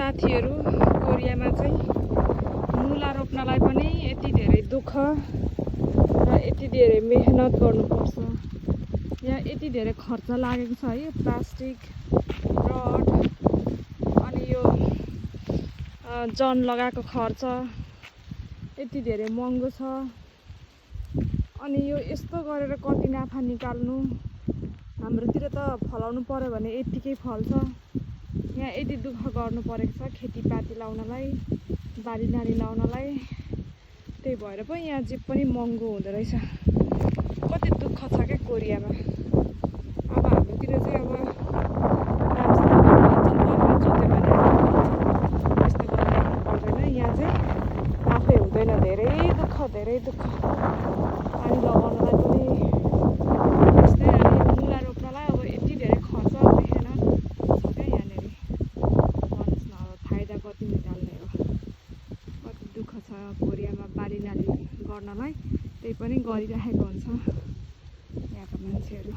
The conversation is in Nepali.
साथीहरू कोरियामा चाहिँ मुला रोप्नलाई पनि यति धेरै दुःख र यति धेरै मेहनत गर्नुपर्छ। यहाँ यति धेरै खर्च लागेको छ है, प्लास्टिक रड अनि यो जन लगाएको खर्च यति धेरै महँगो छ। अनि यो यस्तो गरेर कति नाफा निकाल्नु। हाम्रोतिर त फलाउनु पर्यो भने यतिकै फल्छ। यहाँ यति दुःख गर्नु परेको छ खेतीपाती लाउनलाई, बारीनाली लाउनलाई। त्यही भएर पो यहाँ जे पनि महँगो हुँदो रहेछ। कति दुःख छ क्या कोरियामा। अब हाम्रोतिर चाहिँ अब जोत्यो भने यस्तो गर्नु पर्दैन। यहाँ चाहिँ आफै हुँदैन। धेरै दुःख पानी लगाउनलाई पनि यस्तै। अनि मुला रोप्नलाई अब यति धेरै खर्च मेहनत छ क्या यहाँनिर। भन्नुहोस् न अब फाइदा कति निकाल्ने हो। कति दुःख छ कोरियामा बारीनाली गर्नलाई। त्यही पनि गरिराखेको हुन्छ यहाँका मान्छेहरू।